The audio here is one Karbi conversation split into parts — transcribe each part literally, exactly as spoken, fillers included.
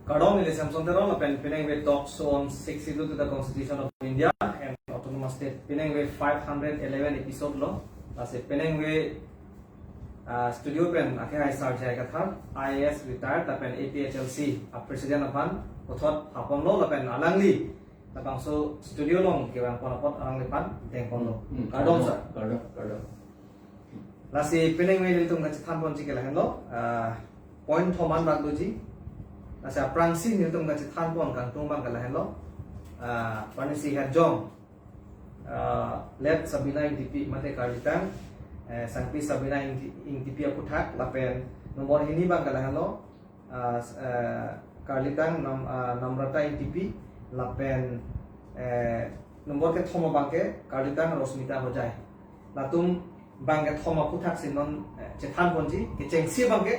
Kardom, neli Samson Teron, lapen penang ave Talk Show on Sixth Schedule to the Constitution of India and Autonomous State. Penang ave five hundred eleven episode lo. Lasi penang ave, ah, studio pen akehai Sar J I Kathar, I A S retired, lapen A P H L C a president aphan puthot hapon lo, lapen alangli labangso studio along kevang pon apot alangliphan dengpon lo. Hmm, kardom, kardom, sir. Kardom, kardom. Lasi penang ave nelitum kachethan ponji ke lahenlo, ah, point thom an bak doji. Lasi aphrangsi nelitum kachethan pon kangtung abang ke lahenlo, ah, pini si Hajong, ah, late Sabina Ingtipi mate karlitang, eh, Sangpi Sabina Ingti-, Ingtipi aputhak, lapen nombor hini abang ke lahenlo, ah, s-, eh, karlitang Nam-, ah, Namrata Ingtipi, lapen, eh, nombor kethom abang ke karlitang Rosmita Hojai. Latum abang kethom aputhak si non, eh, chethan ponji, kechengsi abang ke,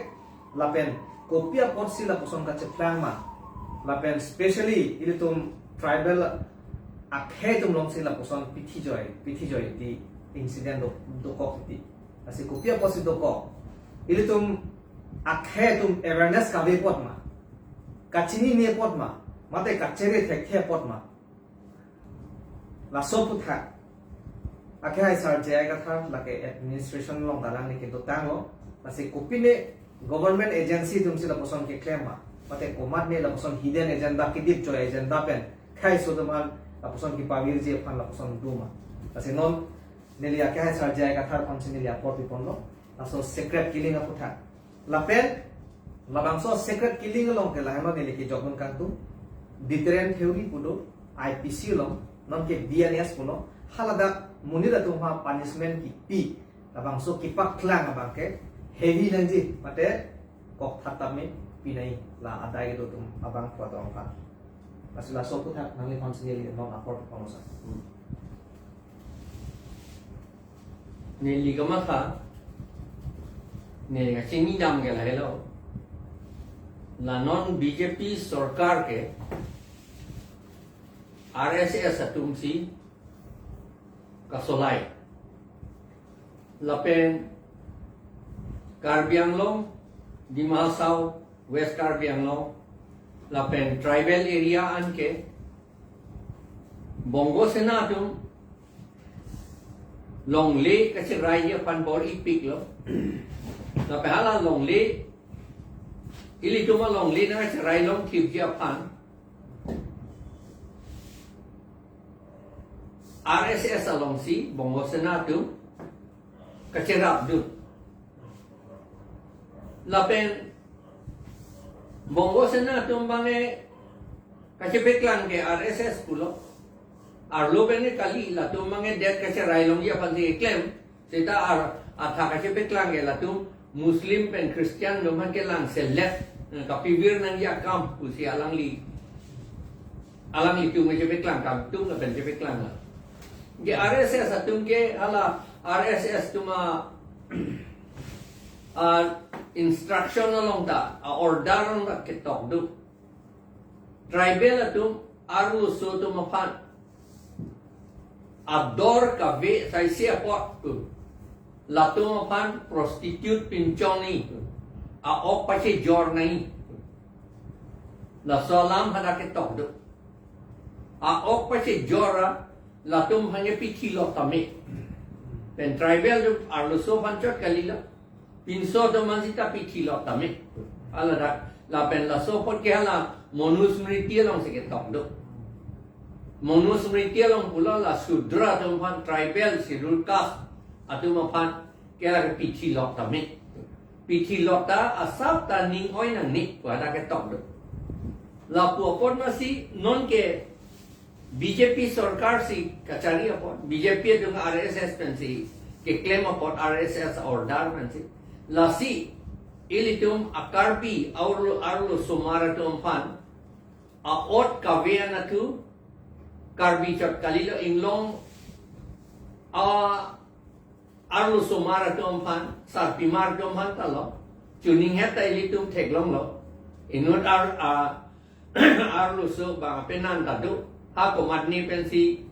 lapen kopi apotsi lapuson kacheplang ma, lapen specially ilitum tribal akhei atum alongsi lapuson pithi joi, pithi joi di incident do, dokok titi. Lasi kopi apotsi dokok? Ilitum akhei atum awareness kave apot ma, kachinine apot ma, mate kachere thekthe apot ma? Laso aputhak akehai Sar J I Kathar lake administration along ta alangli kedotang lo. Lasi kopine government agency atumsi lapuson keklem ma, mate komatne lapuson hidden agenda, kedip joi agenda pen khei so atum aphan lapuson kepavirji aphan lapuson do ma? Lasi non neli akehai Sar J I Kathar aphansi neli apor pipon lo. Laso sacred killing aputhak. Lapen labangso sacred killing along ke lahenlo neli kejokdun kangtung, deterrent theory pu do, I P C along, non ke B N S pulo, haladak monit atum aphan punishment kipi, labangso kepaklang abang ke heavy nangji, mate kokthat tame pinoi, la adai kedo atum abang pu atum aphan. Lasi laso aputhak nangliphansi neli non apor pipon lo, sir. Hmm. Neli kamatha, neli kachini dam ke lahelo. La non B J P sorkar ke R S S atumsi kasolai. Lapen Karbi Anglong, Dima Hasao, West Karbi Anglong, lapen tribal area anke Bongo Sena atum longle kacherai aphan bor-ipik lo. Lapen hala longle, ilitum alongle nangkacherai longthipji aphan R S S alongsi Bongo Sena atum kacherapdun. Lapen Bongo Sena atum abang ke kachepaklang ke R S S pulo. Arlo abang ke kali, latum abang ke det kacherai longji aphansi keklem. Seta ar, athak kachepaklang ke latum Muslim pen Christian atum aphan kelang selet, eh, kapivir nangji akam pusi alangli, alanglitum kachepaklang, kangtung lapen chepaklang la. Ke R S S atum ke hala R S S atum a, a instruction along ta, a order along ta ketok do. Tribal atum arloso atum aphan ador kave saisi apot pu, latum aphan prostitute pinchong nangji, a-ok pachejor nangji. Laso alam hadak ketok do. A-ok pachejor ra latum aphan pithi lok tame. Pen tribal atum arloso aphan chot kalilo. Pinso atum aphan seta pithi lok tame. Hala dak, lapen laso apot ke hala Manusmriti alongsi ketok do. Manusmriti along pulo la Shudra atum aphan, tribal, schedule caste atum aphan ke la pithi lok tame. Pithi lok ta asap ta ning oi nangne pu hadak ketok do. Lapu apot masi non ke B J P sorkar si kachari apot, B J P atum R S S pensi keklem apot, R S S order pensi. Lasi ilitum a-Karbi arlo, arlosomar atum aphan a-ok kave anatthu Karbi chot kalilo, inglong a arlosomar atum aphan, sarpimar atum aphan ta lo. Choninghet ta ilitum theklonglo. Inut ar, a, arloso abang apenan ta do. Ha komatne pensi,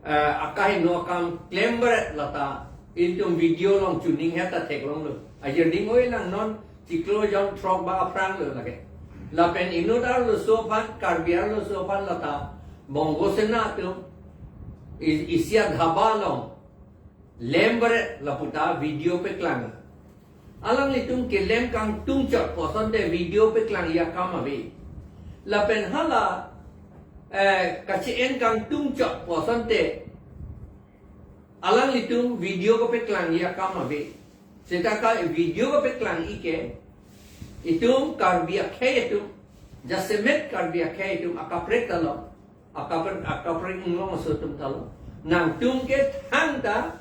eh, akahingno akam klembaret lata ilitum video along choninghet ta theklonglo. Ajir ding oi lang non chiklo jon throk ba aphrang lo lake. Lapen inut arloso aphan, Karbi arloso aphan lata Bongo Sena atum i- isi adhaba along lem beret lapu ta video paklang. Alanglitum kelem kangtung chot pu asonte video paklangji akam ave. Lapen hala eh, kachi-en kangtung chot pu asonte alanglitum video kapaklangji akam ave. Seta ka video kapaklangji ke itum Karbi akhei atum, jasemet Karbi akhei atum akaprek ta lo, akaprek, akaprek inglong aso atum ta lo. Nangtum ke thangta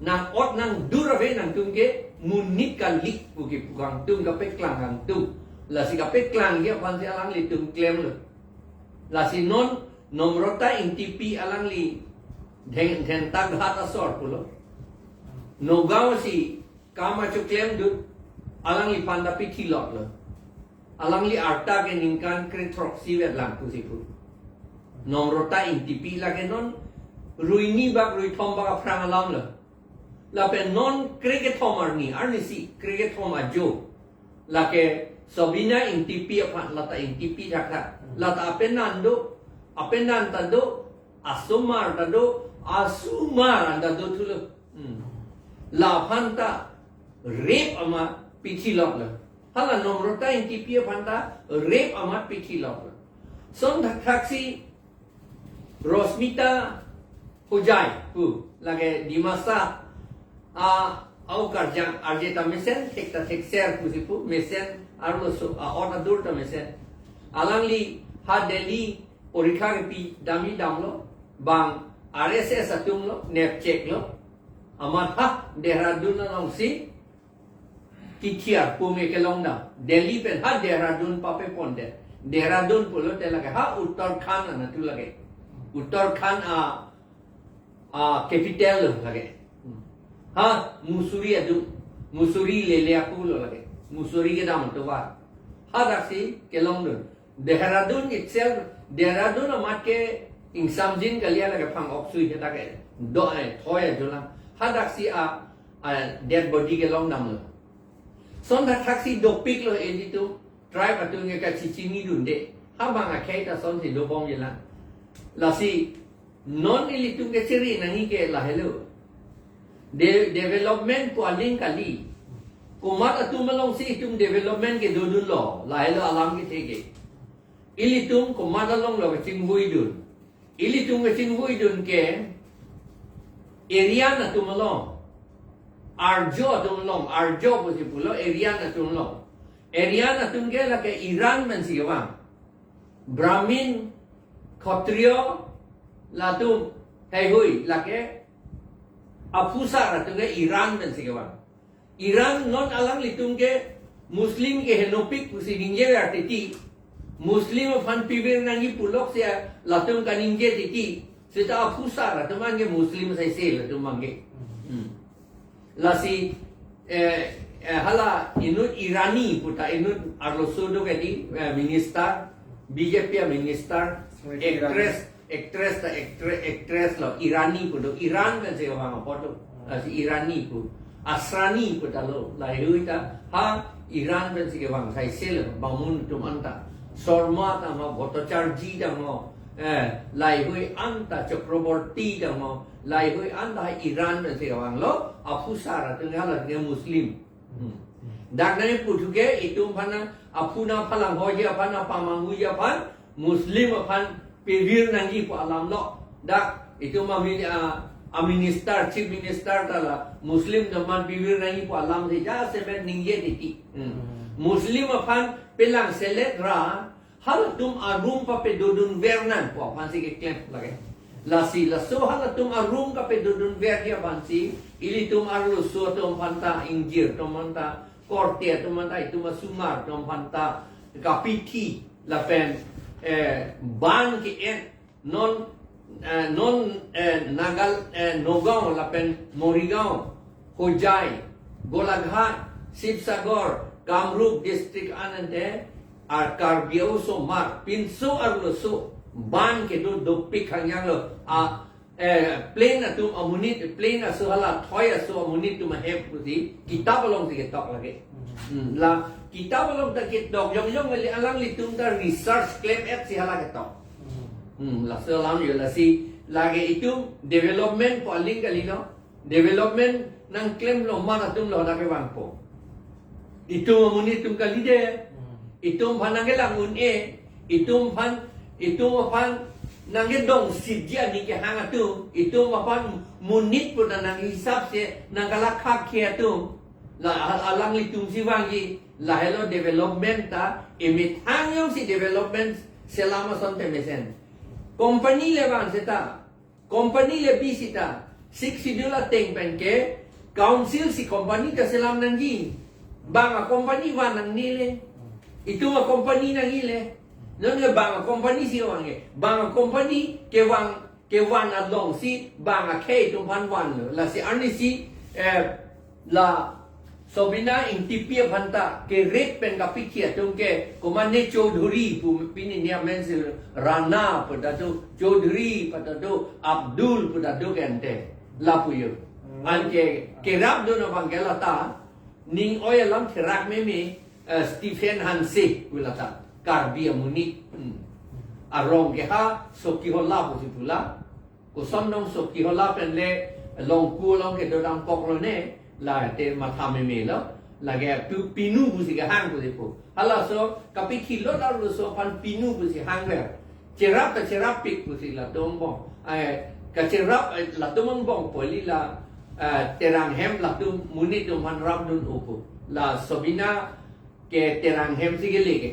nang-ot nangdur ave, nangtum ke monit kali pu kepu kangtung, kapaklang kangtung. Lasi kapaklangji aphansi alanglitum klemlo. Lasi non Nomrata Ingtipi alangli Dheng- Dhentaghat asor pulo. Nagaon si kam acho klemdun, alangliphan ta pithilotlo. Alangli arta ke ningkan kre throksi vet lang pusi pu. Nomrata Ingtipi lake non rui ni bak rui thom bak aphrang alam lo. Lapen non kre kethom arni, arnisi kre kethom ajo. Lake Sobina Ingtipi aphan, lata Ingtipi thakthak. Lata apenan do, apenan ta do, asomar ta do, asomar an ta do thulo. Hmm. Laphan ta rape amat pithilotlo. Hala Nomrata Ingtipi aphan ta rape amat pithilotlo. Son thakthak si Rosmita Hojai pu lake Dimasa a au karjang arje ta mesen, thek ta thekser pusi pu, mesen arloso a-ot adur ta mesen. Alangli ha Delhi porikha kepi damji damlo, bang R S S atum lo, nepchek lo. Amat ha Dehradun alongsi kithiar pum kelong dam. Delhi pen ha Dehradun pape pondet. Dehradun pulote lake ha Uttarakhand anatthu lake. Uttarakhand a, a capital lo lake. Ha Mussoorie adung, Mussoorie lele apu lo lake. Mussoorie kedam atovar. Hadaksi kelongdun. Dehradun itself, Dehradun amat ke ingsamjin kali, lake phang oksui ke ta ke do ai thoi ajolang. Hadaksi a, a dead body kelong damlo. Son thakthak si dopiklo, edi tu tribe atum ke kachechinidunde. Ha bang akhei ta sonsi dobomjilang. Lasi non ilitum kechiri nangji ke lahelo. De- development pu aling kali. Komat atum alongsi itum development kedodunlo, lahelo alam kethe ke. Ilitum komat along lo kachingvuidun. Ilitum kachingvuidun ke Aryan atum along, Arjo atum along, Arjo pusi pulo Aryan atum along. Aryan atum ke lake Iran pensi kevang. Brahmin, Khatriya, latum heihui lake aphusar atum ke Iran pensi kevang. Iran non alanglitum ke Muslim ke henopik pusi ningjever titi. Muslim aphan pivir nangji puloksi latum kaningje titi. Seta aphusar atum abang ke Muslim saise latum abang ke. Hmm. Lasi eh, eh, hala inut Irani pu ta inut arloso do ke di, eh, minister, B J P a minister, Smriti Irani. Actress, actress ta actre- actress lo, Irani pu do, Iran pensi kevang apot do. Lasi Irani pu. Asrani pu ta lo, laheihui ta ha Iran pensi kevang saise lo, Bamun atum anta. Sharma ta ma, Bhattacharjee ta ma, eh, laheihui anta, Chakraborty ta ma, laheihui anta ha Iran pensi kevanglo, aphusar atum hala ke Muslim. Hmm. Dak nangputhu ke itum aphan aphu nangphalanghoji aphan, apamanghuji aphan, Muslim aphan pivir nangji pu alam lo. Dak itum amin- a, a minister, chief minister ta la Muslim atum aphan pivir nangji pu alam si jasemet ningje titi. Hmm. Hmm. Muslim aphan pelangselet ra halatum arum pape dodunver nang pu aphansi keklem lake. Lasi laso halatum arum kape dodunverji aphansi ilitum arloso atum aphanta, ingjir atum aphanta, korte atum aphanta, itum asomar atum aphanta kapithi lapen, eh, ban ke-en non, eh, non, eh, Nagal, eh, Nagaon lapen Morigaon, Hojai, Golaghat, Sibsagar, Kamrup district anante, ar Karbi osomar pinso arloso ban kedo dopik hangyanglo, a eh, plane atum amonit, plane aso hala thoi aso amonit atum ahem pusi kitab alongsi ketok lake. Hmm, la kitab along ta ketok jongjong kali, alanglitum ta research klem-et si hala ketok. Hmm, laso alam yo, lasi lake itum development pu aling kali no. Development nangklemlo amat atum lo dak kevangpo. Itum amonit atum kalidet. Hmm. Itum aphan nangkelang un-e. Itum aphan, itum aphan nangkedong sitji aning kehang atum. Itum aphan monit pu nanghisap si nangkalakhak ke atum. La al-, alanglitum si vangji. Lahelo development ta, emethang jongsi development selam asonte mesen. Company le vang seta, company le bi seta, Sixth Schedule ateng pen ke council si company ta selam nangji. Bang a company van nangne le. Itum a company nangji le. Non ke bang a company si vang ke. Bang a company kevang, kevan alongsi bang akhei atum aphan vanlo. Lasi arnisi, eh, la Sobina Ingtipi aphan ta kerep pen kapikhi atum ke, komatne Chaudhary pu pini ni amen si Rana pu ta do, Chaudhary pu ta do, Abdul pu ta do ke ante. Lapu yo. Hmm. Anke kerapdun abang ke lata, ning oi alam therak meme, eh, Stephen Hanse pu lata. Karbi amonit. Hmm. Arong ke ha Chokihola pusi pu la. Koson nong Chokihola pen le Longku along kedo dam kok lo ne, la te matha meme lo, lake tu pinu pusi kehang pusi pu. Halaso kapikhi lo laso aphan pinu pusi hangver. Cherap ta cherap pik pusi latum angbong. Ai, kacherap, eh, latum angbong poli la, eh, Terang Hem latum monit atum aphan rapdun upu. La Sobina ke Terang Hem si kele ke.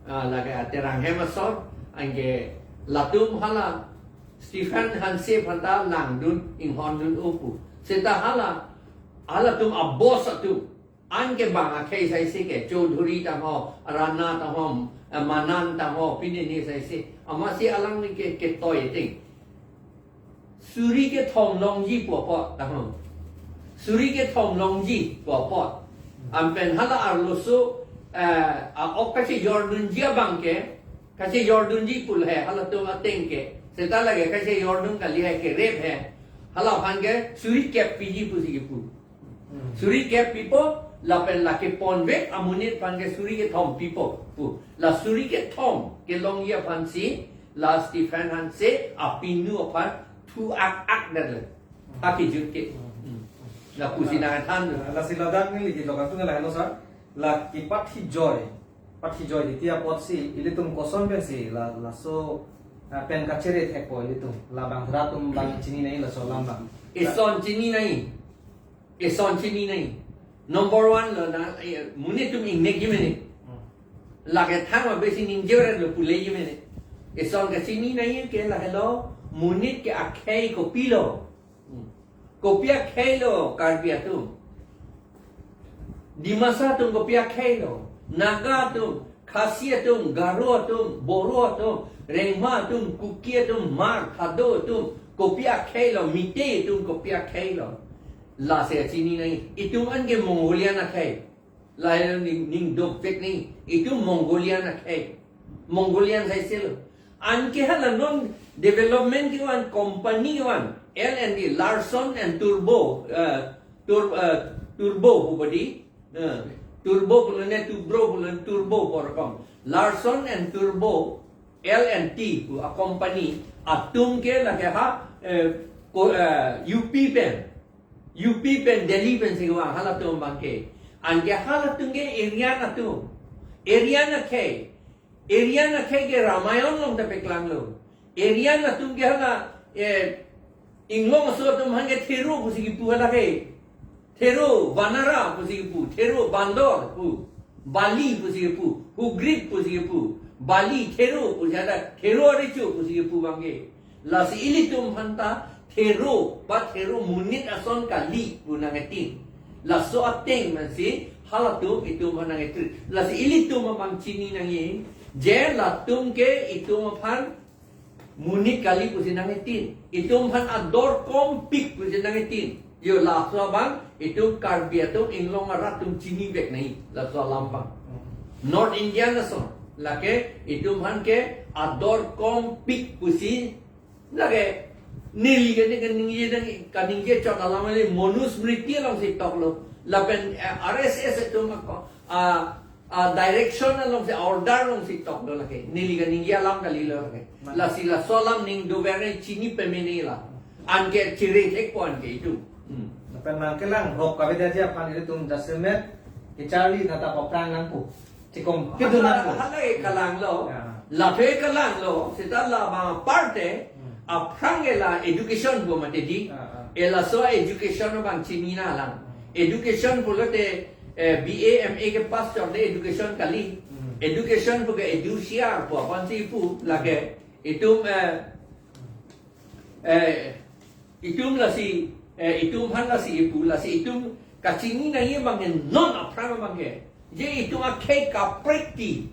Ah, lake Terang Hem asor, anke latum hala Stephen Hanse aphan ta langdun inghondun upu. Seta hala, halatum a-boss atum. Anke bang akhei saisi ke, Chaudhary tangho, Rana tangho, eh, Manan tangho, pini ni saisi. Amatsi alangli ke, ketoi ting. Suri kethom longji pu apot, tangho. Suri kethom longji pu apot. Anpen hala arloso, eh, a-ok kachejordunji abang ke, kachejordunji pu le, halatum ateng ke. Seta lake kachejordun kali he, kerep he. Hala aphan ke suri kep piji pusi kepu. Hmm. Suri kep pipo, lapen lake ponvek amonit aphan ke suri kethom pipo pu. La suri kethom kelongji aphansi, la Stephen Hanse apinu aphan thu ak ak det le. Hmm. Akejut ke. Hmm. Hmm. Lapusi nangthan. Ah, lasi ladak neli kilo katu nela heno sir. La kipathi joy. Pathi joy titi apotsi, ilitum koson pensi, la, laso, ah, pen kachere thekpo ilitum. Labang ratum bang chini nai laso alam bang. Ison chini nai. Ison chini nai. Number one lo na, eh, monit atum ingnek ji mene. Hmm. Lake thang ma besi ningje ore lo pule ji mene. Ison kachini nai ke lahelo, monit ke akhei kopilo. Hmm. Kopi akhei lo Karbi atum. Dimasa atum kopi akhei lo. Naga atum. Khasi atum, Garo atum, Boro atum, Rengma atum, Kuki atum, Hmar, Thado atum, kopi akhei lo, Meitei atum, kopi akhei lo. Lasi chini nai, itum anke Mongolian akhei. Lahelo ning, ning dopvek nai, itum Mongolian akhei. Mongolian saisi lo. Anke hala non development kevan, company kevan, L and T, Larsen and Toubro, eh, Tur-, eh, Toubro pu bodi, eh, Toubro pulo ne, Toubro pulo ne, Toubro pu akam. Larsen and Toubro, L and T pu a-company, atum ke lake ha, eh, ko, eh, U P pen, U P pen, Delhi pensi kevang halatum abang ke. Anke halatum ke Aryan atum. Aryan akhei. Aryan akhei ke Ramayan along ta paklanglo. Aryan atum ke hala, eh, inglong aso atum aphan ke Thero pusi kipu hala ke. Thero, Vanara pusi kipu, Thero, Bandor pu, Bali pusi kipu, Hugrid pusi kipu, Bali, Thero pusi ada, Thero arecho pusi kipu abang ke. Lasi ilitum aphan ta Thero, ba Thero monit ason kali pu nangketin. Laso ateng mansi halatum itum aphan nangketrit. Lasi ilitum aphan chini nangji, je latum ke itum aphan monit kali pusi nangketin. Itum aphan ador kompik pusi nangketin. Yo laso abang itum Karbi atum inglong arat atum chinivek nai. Laso alam abang. North Indian ason. Lake itum aphan ke ador kompik pusi lake Neli ke ne kaningje dang, kaningje chot alam le Manusmriti alongsi toklo. Lapen, eh, R S S atum ako, ah, ah, direction alongsi, order alongsi toklo lake. Neli kaningje alam kalilo lake. Nah. Lasi laso alam ning dover ne chini pemene la. Anke chiri thekpo anke itum. Hmm. Lapen nangkelang hok kavedaji aphan ilitum jasemet kecharli nata paphrang nangpo. Chikom kedo nangpo. Hala, hala ke kalanglo. Ya. Lape kalanglo, seta la ma parte, Hmm. aphrang ke la education pu mate di. Ah, ah. E laso education abang chinina lang. Hmm. Education pulote, eh, B A, M A ke pass chot te education kali. Hmm. Education pu ke edusia pu aphansi pu lake. Itum, eh, eh, itum lasi, eh, itum aphan lasi ipu, lasi itum kachini nangji abang ke non aphrang abang ke. Je itum akhei kaprek ti.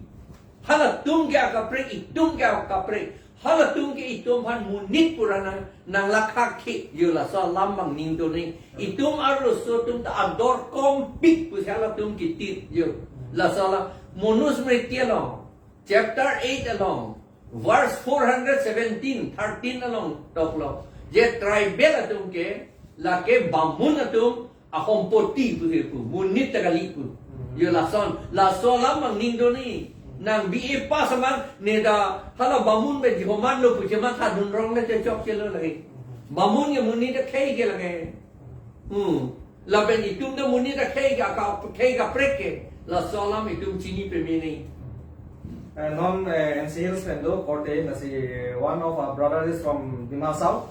Halatum ke akaprek, itum ke akaprek. Halatum ke itum aphan monit pura nang, nang lakha ke. Yo laso alam abang ning do ne. Itum arloso atum ta ador kompik pusi halatum kitit. Yo. Laso alam Manusmriti along. Chapter eight along, verse four hundred seventeen, thirteen along toklo. Je tribal atum ke, lake Bamun atum ahompoti pu pu, monit ta kali pu. Hmm. Yo lason, laso alam abang ning do ne. Nang B A pass abang, ne ta, hala Bamun pen jihoman lo pu, chematha dun rong le te chokchelo lake. Hmm. Bamun ke monit akhei ke lake. Hmm. Lapen itum ta monit akhei ka, ka, khei kaprek ke. Laso alam itum chini pemene. Uh, non, uh, N C Hills pen do korte, lasi one of our brother is from Dima Hasao.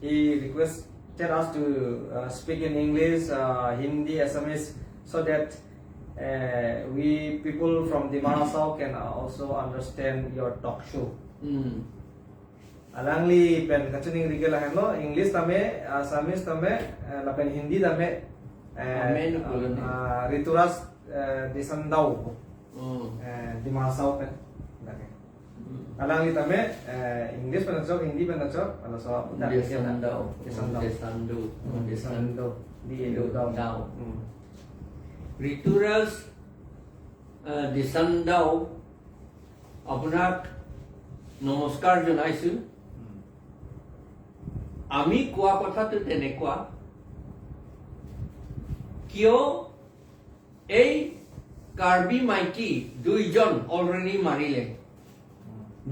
He requested us to, uh, speak in English, uh, Hindi, Assamese, so that, uh, we people from Dima Hasao can, uh, also understand your talk show. Hmm. Alangli pen kachiningri ke lahenlo, English tame, Assamese tame, eh, lapen Hindi tame, eh, Amen, ah, boleh ni. Ah, Rituraj, eh, Disandau, Hmm. eh, Dima Hasao pen. Lake. Hmm. Alangli tame, eh, English pen achok, Hindi pen achok, laso, Disandau. Disandau. Disandau. Hmm, Disandau. Di Edo Dau. Dau. Hmm. Rituraj, eh, Disandau, আপোনাক নমস্কাৰ জনাইছো। আমি কোৱা কথাটো তেনেকুৱা, কিয় এই কাৰ্বি মাইকী দুইজন already মাৰিলে,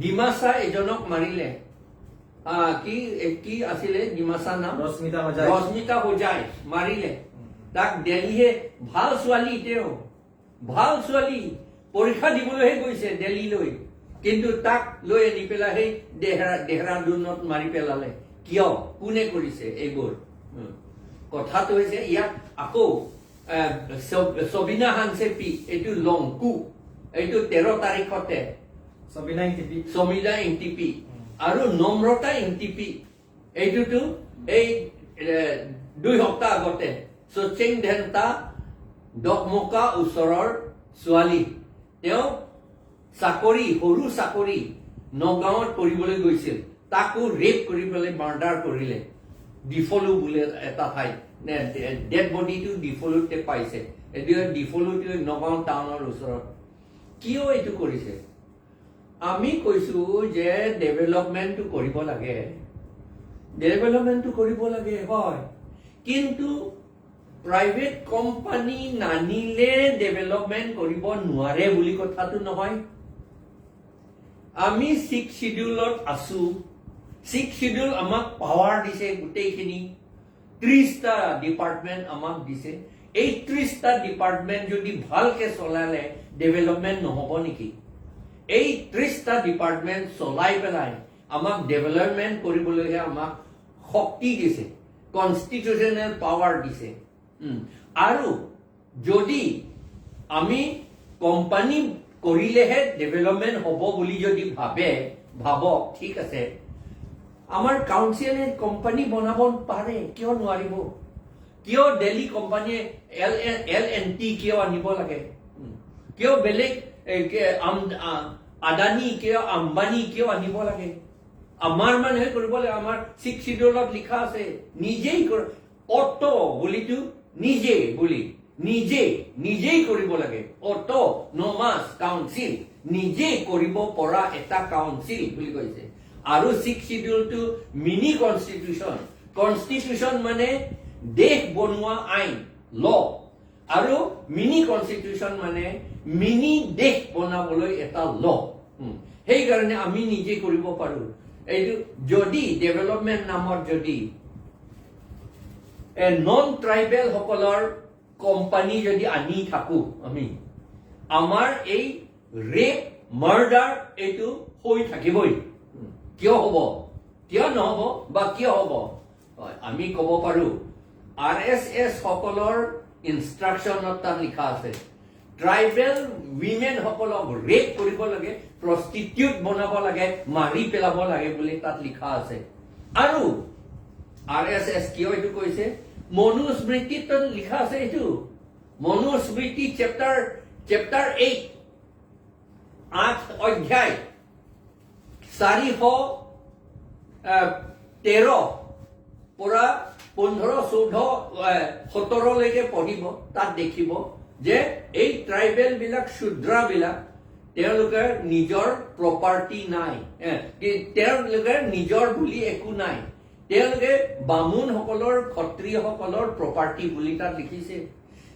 ডিমাচা এজনক মাৰিলে, আহ, কি, এ, কি আছিলে ডিমাচা নাম? ৰশ্মিতা হোজাই। ৰশ্মিতা হোজাই মাৰিলে। উম। তাক দেলহিয়ে, ভাল ছোৱালী তেওঁ, ভাল ছোৱালী, পৰীক্ষা দিবলৈহে গৈছে দেলহিলৈ, কিন্তু তাক লৈ আনি পেলাই সেই ডেহৰা-, ডেহৰাডুনত মাৰি পেলালে। কিয়? কোনে কৰিছে এইবোৰ? উম। কথাটো হৈছে ইয়াত আকৌ, আহ, চ-, চবিনা হাংচেপি, এইটো লংকু, এইটো তেৰ তাৰিখতে চবিনা ইংটিপি। চবিনা ইংটিপি উম। আৰু নম্ৰতা ইংটিপি, এইটোতো এই, এ, দুই সপ্তাহ আগতে শচীন ধেন্তা ডকমকা ওচৰৰ ছোৱালী, তেওঁ চাকৰি, সৰু চাকৰি নগাঁৱত কৰিবলৈ গৈছিল, তাকো ৰেপ কৰি পেলাই মাৰ্ডাৰ কৰিলে। ডিফলু বোলে এটা ঠাইত, নে, ডে-, ডেড বডিটো ডিফলুতে পাইছে। এতিয়া ডিফলুটো নগাঁও টাউনৰ ওচৰত। কিয় এইটো কৰিছে? আমি কৈছো যে ডেভেলপমেণ্টটো কৰিব লাগে, ডেভেলপমেণ্টটো কৰিব লাগে, হয়, কিন্তু প্ৰাইভেট কোম্পানী নানিলে ডেভেলপমেণ্ট কৰিব নোৱাৰে বুলি কথাটো নহয়। আমি ছিক্স শ্বিডিউলত আছো, ছিক্স শ্বিডিউল আমাক পাৱাৰ দিছে গোটেইখিনি, ত্ৰিশটা ডিপাৰ্টমেণ্ট আমাক দিছে। এই ত্ৰিশটা ডিপাৰ্টমেণ্ট যদি ভালকে চলালে ডেভেলপমেণ্ট নহ'ব নেকি? এই ত্ৰিশটা ডিপাৰ্টমেণ্ট চলাই পেলাই আমাক ডেভেলপমেণ্ট কৰিবলৈহে আমাক শক্তি দিছে, কনষ্টিটিউচনেল পাৱাৰ দিছে। উম, আৰু যদি আমি কোম্পানী কৰিলেহে ডেভেলপমেণ্ট হ'ব বুলি যদি ভাবে, ভাবক, ঠিক আছে, আমাৰ কাউন্সিলে কোম্পানী বনাব পাৰে, কিয় নোৱাৰিব? কিয় দেলহি কোম্পানীয়ে এল, এল এণ্ড টি কিয় আনিব লাগে? উম, কিয় বেলেগ, এ, কে-, আম-, আ-, আদানী কিয়, আম্বানী কিয় আনিব লাগে? আমাৰ মানুহে কৰিব লাগে। আমাৰ ছিক্স শ্বিডিউলত লিখা আছে, নিজেই কৰ-, অট' বুলিতো নিজে বুলি, নিজে, নিজেই কৰিব লাগে। অট'নমাছ কাউন্সিল, নিজে কৰিব পৰা এটা কাউন্সিল বুলি কৈছে। আৰু ছিক্স শ্বিডিউলটো মিনি কনষ্টিটিউচন। কনষ্টিটিউচন মানে দেশ বনোৱা আইন, ল। আৰু মিনি কনষ্টিটিউচন মানে মিনি দেশ বনাবলৈ এটা ল। উম, সেইকাৰণে আমি নিজে কৰিব পাৰোঁ। এইটো যদি ডেভেলপমেণ্ট নামত যদি এ নন ট্ৰাইবেলসকলৰ কোম্পানী যদি আনি থাকোঁ আমি, আমাৰ এই ৰেপ, মাৰ্ডাৰ এইটো হৈ থাকিবই। উম, কিয় হ'ব? কিয় নহ'ব বা কিয় হ'ব? হয়, আমি ক'ব পাৰোঁ, আৰ এছ এছ সকলৰ ইনষ্ট্ৰাকশ্যনত তাত লিখা আছে, ট্ৰাইবেল উইমেনসকলক ৰেপ কৰিব লাগে, প্ৰষ্টিটিউট বনাব লাগে, মাৰি পেলাব লাগে বুলি তাত লিখা আছে। আৰু আৰ এছ এছ কিয় এইটো কৈছে? মনুস্মৃতিত লিখা আছে এইটো। মনুস্মৃতি চেপ্টাৰ, চেপ্টাৰ এইট, আঠ অধ্যায়, চাৰিশ, আহ, তেৰ পৰা পোন্ধৰ, চৈধ্য, আহ, সোতৰলৈকে পঢ়িব, তাত দেখিব যে এই ট্ৰাইবেল বিলাক, শূদ্ৰ বিলাক, তেওঁলোকে নিজৰ প্ৰপাৰ্টি নাই, এ, কি, তেওঁলোকে নিজৰ বুলি একো নাই। তেওঁলোকে বামুণসকলৰ, ক্ষত্ৰিয়সকলৰ প্ৰপাৰ্টি বুলি তাত লিখিছে।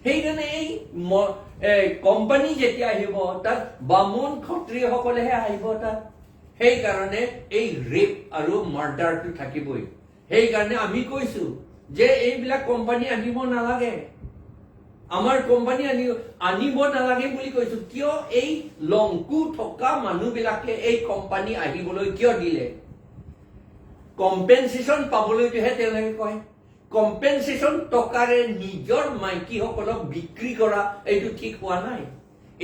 সেইকাৰণে এই ম-, এ, কোম্পানী যেতিয়া আহিব, তাত বামুণ ক্ষত্ৰিয়সকলেহে আহিব তাত। সেইকাৰণে এই ৰেপ আৰু মাৰ্ডাৰটো থাকিবই। সেইকাৰণে আমি কৈছো যে এইবিলাক কোম্পানী আনিব নালাগে, আমাৰ কোম্পানী আনি-, আনিব নালাগে বুলি কৈছো। কিয় এই লংকু থকা মানুহবিলাকে এই কোম্পানী আহিবলৈ কিয় দিলে? কম্পেনচেশ্যন পাবলৈতোহে তেওঁলোকে কয়। কম্পেনচেশ্যন টকাৰে নিজৰ মাইকীসকলক বিক্ৰী কৰা এইটো ঠিক হোৱা নাই।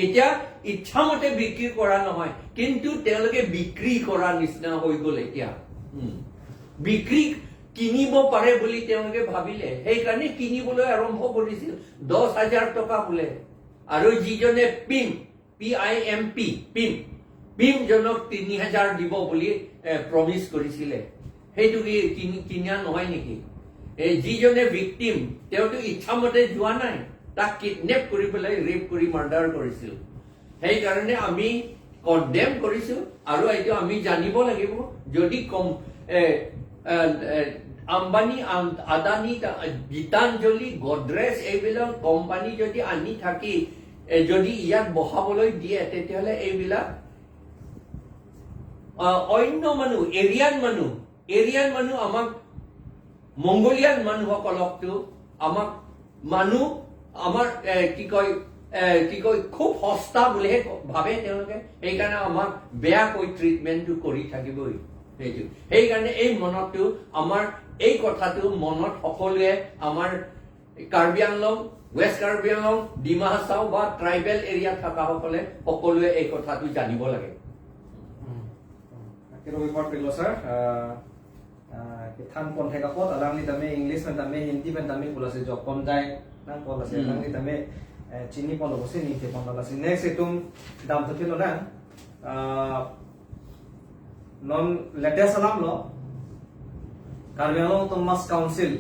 এতিয়া ইচ্ছামতে বিক্ৰী কৰা নহয়, কিন্তু তেওঁলোকে বিক্ৰী কৰা নিচিনা হৈ গ'ল এতিয়া। উম। বিক্ৰী, কিনিব পাৰে বুলি তেওঁলোকে ভাবিলে, সেইকাৰণে কিনিবলৈ আৰম্ভ কৰিছিল। দহ হাজাৰ টকা বোলে। আৰু যিজনে Pym, P I am P, Pym, পিমজনক তিনি হাজাৰ দিব বুলি, এ, প্ৰমিছ কৰিছিলে। সেইটো কি কিনি-, কিনা নহয় নেকি? এ, যিজনে ভিক্টিম, তেওঁতো ইচ্ছামতে যোৱা নাই, তাক কিডনেপ কৰি পেলাই ৰেপ কৰি মাৰ্ডাৰ কৰিছিল। সেইকাৰণে আমি কণ্ডেম কৰিছো আৰু এইটো আমি জানিব লাগিব। যদি কম, এ, এ, এ, আম্বানী, আম-, আদানী, তা-, গীতাঞ্জলি, গডৰেজ এইবিলাক কোম্পানী যদি আনি থাকি, এ, যদি ইয়াত বহাবলৈ দিয়ে, তেতিয়াহ'লে এইবিলাক, আ, অন্য মানুহ, এৰিয়ান মানুহ, এৰিয়ান মানুহ আমাক, মংগোলিয়ান মানুহসকলকতো আমাক মানুহ, আমাৰ, এ, কি কয়, এ, কি কয়, খুব সস্তা বুলিহে ক-, ভাবে তেওঁলোকে। সেইকাৰণে আমাক বেয়াকৈ ট্ৰিটমেণ্টটো কৰি থাকিবই। সেইটো, সেইকাৰণে এই মনতটো আমাৰ, এই কথাটো মনত সকলোৱে, আমাৰ কাৰ্বি আংলং, ৱেষ্ট কাৰ্বি আংলং, ডিমা হাছাও বা ট্ৰাইবেল এৰিয়া থকাসকলে সকলোৱে এই কথাটো জানিব লাগে। Hmm. Oke, Robi Parpilo sir, ah, ah, kethan pon thek apot, alangli tame English pen tame, Hindi pen tame pulasi jok pon dai nang pulasi, hmm, alangli tame, eh, chini pon lo si ni te pon lo si. Next itum dam thothin lo nang, ah, non latest alam lo, Karbi Anglong Autonomous Council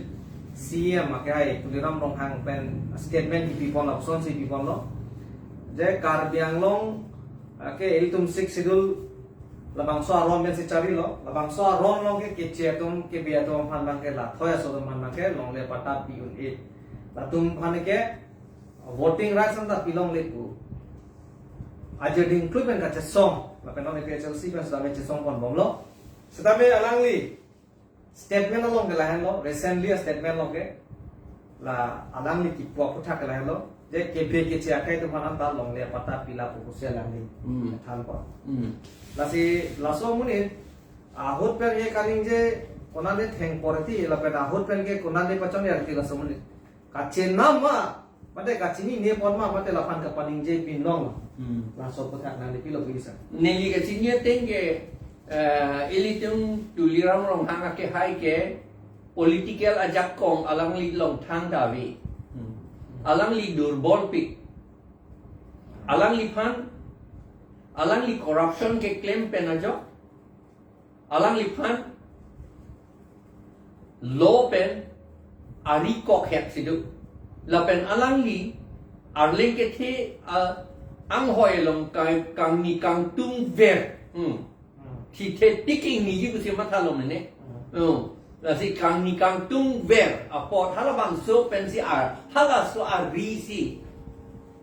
C E M akehai Tuliram Ronghang pen statement kipi pon lo, ason si pi pon lo. Je Karbi Anglong, ah, ke ilitum Sixth Schedule labangso aron pen si charli lo, labangso aron along ke keche atum, kebe atum aphan abang ke, lathoi aso atum aphan abang ke longle patta pi un-e. Latum aphan ke voting rights anta pi longle pu. Aje ding klui pen kachesong, lapen non A P H L C pen sitame chesong pon bom lo. Sitame alangli statement along ke lahenlo, recently statement along ke, la alangli kipu aphuthak ke lahenlo, je kebe keche akehai atum aphan anta longle patta pi la pu pusi alangli, hmm, than pon. Hmm. Lasi laso amonit ahut pen ke kaningje konane thengpor ti, lapen ahut pen ke konane pachon ya ti laso amonit. Kachenam ma, mate kachinine pon ma, mate laphan kapaningje pin long. Hmm. Laso aphuthak nangli pilo pu sir. Neli kachini ateng ke, eh, ilitum Tuliram Ronghang akehai ke political ajakong alangli along thangta ave. Hmm. Alangli durbol pik. Alangliphan, alangli corruption keklem pen ajok, alangliphan law pen ari kok het si do. Lapen alangli arleng kethe, ah, anghoi along kang-, kangni kangtung ver. Hmm. Hmm. thithe tik ingniji pusi mathalo mene. Hmm. Oh, lasi kangni kangtung ver apot halabangso pensi ar, halaso ari si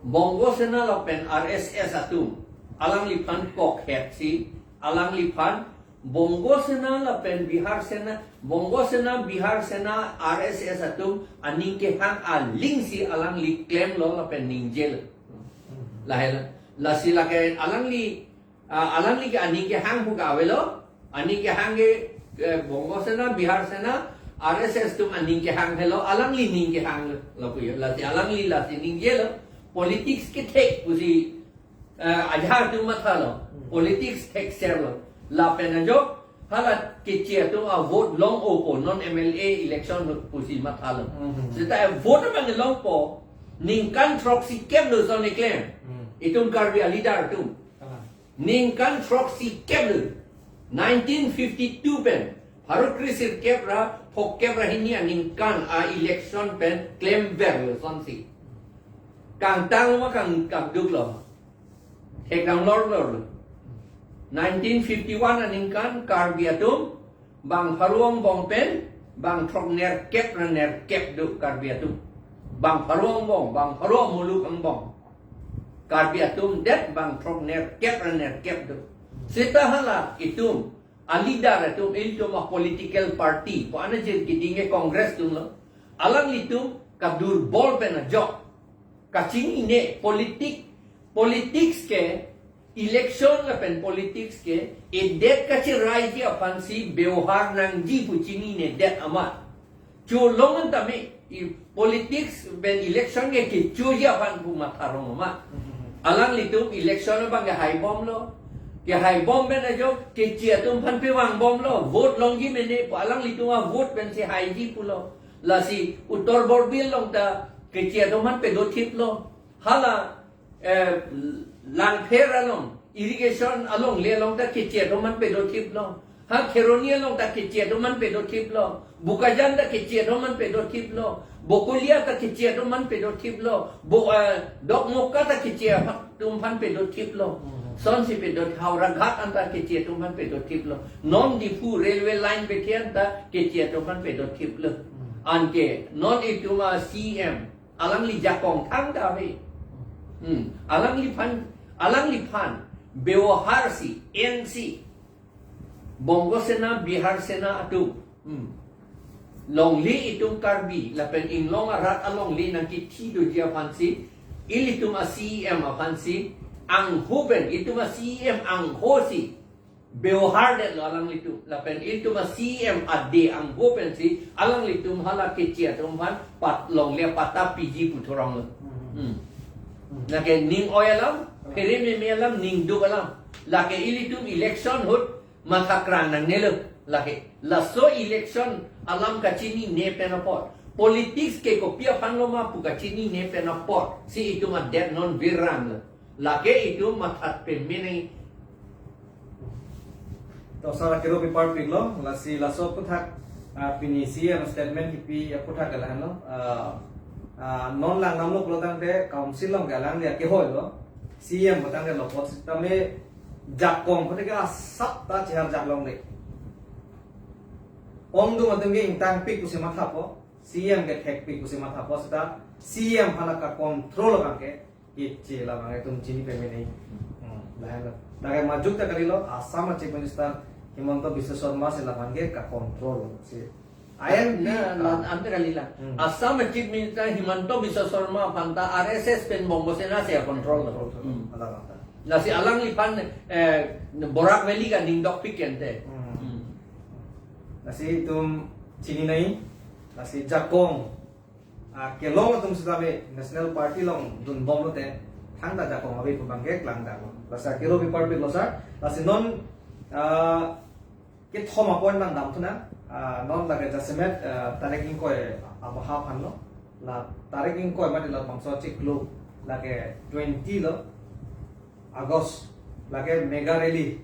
Bongo Sena lapen R S S atum alangliphan kokhet si, alangliphan Bongo Sena lapen Bihar Sena, Bongo Sena, Bihar Sena, R S S atum aning kehang aling si alangli klemlo lapen ningjelo. Lahai la, lasi lake alangli, ah, alangli ke aning kehang pu ka avelo, aning kehang ke, eh, Bongo Sena, Bihar Sena, R S S atum aning kehang helo, alangli ning kehang lo puyo. Lasi alangli lasi ningjelo, politics kethek pusi, eh, ajahak atum mathalo, Hmm. politics thekserlo. Lapen ajok, hala keche atum avote long opo, non M L A election ahut pusi mathalo. Hmm. Seta avote abang longpo, ningkan throksi kep lo son eklem. Hmm. Itum Karbi aleader atum. Ah. Ningkan throksi kep lo. Nineteen fifty-two pen, pharo kre sirkep ra, phokep ra hini aningkan a-election pen klemverlo sonsi. Kangtang ma kang, kangduklo. Thekdam lorlorlo. Nineteen fifty-one aningkan Karbi atum bang pharo angbong pen bang throknerkep ra nerkep do Karbi atum. Bang pharo angbong, bang pharo amuluk angbong. Karbi atum det bang throknerkep ra nerkep do. Seta hala itum aleader atum, itum a-political party, pu anajir keding ke Congress atumlo. Alanglitum kadurbol pen ajok kachinine politik, politics ke, election lapen politics ke, edet kachiraiji aphansi bebohar nangji pu chininedet amat. Cholong an tame, i politics pen election ke kechoji aphan pu matharong amat. Alanglitum election abang kehaibomlo. Kehaibom pen ajok keche atum aphan pevangbomlo. Vote longji mene pu alanglitum avote pensi haiji pulo. Lasi Uttar Borbil along ta keche atum aphan pedothiplo. Hala, eh, Langpher along, irrigation alongle along ta keche atum aphan pedothiplo. Ha Kheroni along ta keche atum aphan pedothiplo. Bokajan ta keche atum aphan pedothiplo. Bokolia ta keche atum aphan pedothiplo. Bo, eh, Dokmoka ta keche atum aphan pedothiplo. Hmm. Sonsi pedot, Howraghat anta keche atum aphan pedothiplo. Non Diphu railway line bethe anta keche atum aphan pedothiplo. Hmm. Anke non itum a-C M alangli jakong thangta ave. Hmm. Alangliphan, alangliphan bebohar si, en si, Bongo Sena, Bihar Sena atum, hmm, longle itum Karbi lapen inglong arat alongle nangkithi doji aphansi, ilitum a-C M aphansi, angho pen, itum a-C M angho si bebohardetlo alanglitum. Lapen ilitum a-C M ade angho pensi alanglitum hala keche atum aphan pat longle patta piji pu thoronglo. Hmm. Hmm. Hmm. Lake ning oi alam, phere meme alam, ning duk alam. Lake ilitum election ahut mathakrang nangnelo. Lake laso election alam kachinine pen apot, politics ke kopi aphanlo ma pu kachinine pen apotsi itum adet non viranglo. Lake itum mathat peme nangji. To sar akero pipar piklo, lasi laso aphuthak, ah, pini C M statement kipi aphuthak ke lahenlo, ah, ah, non langdamlo pulotangte council along ke alangli akehoilo, C M pulotangte lo apot sitame jakong pulotangte asap ta chehar jaklongle. Ongdung atum ke ingtangpik pusi mathapo, C M ke thekpik pusi mathapo seta C M aphan kacontrol abang ke keche labang itum chini peme nangji. Hmm, lahenlo. Lake majok ta kalilo, Assam a-Chief Minister Himanta Biswa Sarma si labang ke kacontrol si. I M P, na, na, ah. Ante kalila. Hmm. Assam a-Chief Minister Himanta Biswa Sarma aphan ta R S S pen Bongo Sena si control. Control. Hmm. Alabang ta. Lasi alangliphan, eh, Barak Valley kaningdokpik ente. Hmm. Hmm. Lasi itum chini nangji, lasi jakong, ah, kelong atum sitame National Party along dunbomlote, thangta jakong ave pu abang ke klangdaklo. Lasi akero pipar piklo sar, lasi non, ah, kethom a-point nangdamthu nang, ah, non lake jasemet, ah, tarik ingkoi abaha aphanlo, la tarik ingkoi mati labangso chiklo, lake twenty lo, August, lake mega rally,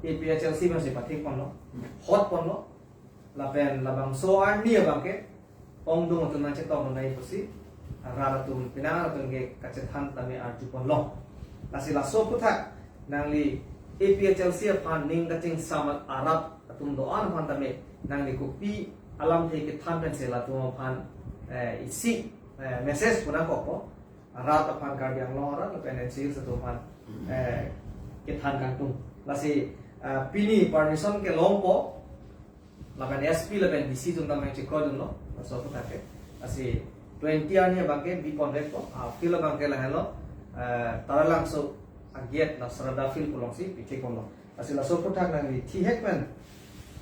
A P H L C pensi pathikponlo, hotponlo, lapen labangso arni abang ke ongdung atum nangchetong nangji pusi, rat atum, penang atum ke kachethan tame arjuponlo. Lasi laso aphuthak nangli A P H L C aphan ning kachingsam arat atum do-an aphan tame nangli kopi alamthe kethan pensi latum aphan, eh, isi, eh, message punangkokpo. Arat aphan, Karbi Anglong arat lapen N C Hills atum aphan, eh, kethan kangtung. Lasi, eh, pini permission kelongpo. Lapen S P lapen D C atum tame chekroidunlo, laso aphuthak ke. Lasi twenty arni abangke bipon vekpo, ah, field abangke lahelo, eh, Taralangso a-gate la Sarada Field alongsi pichekponlo. Lasi laso aphuthak nangli thihek pen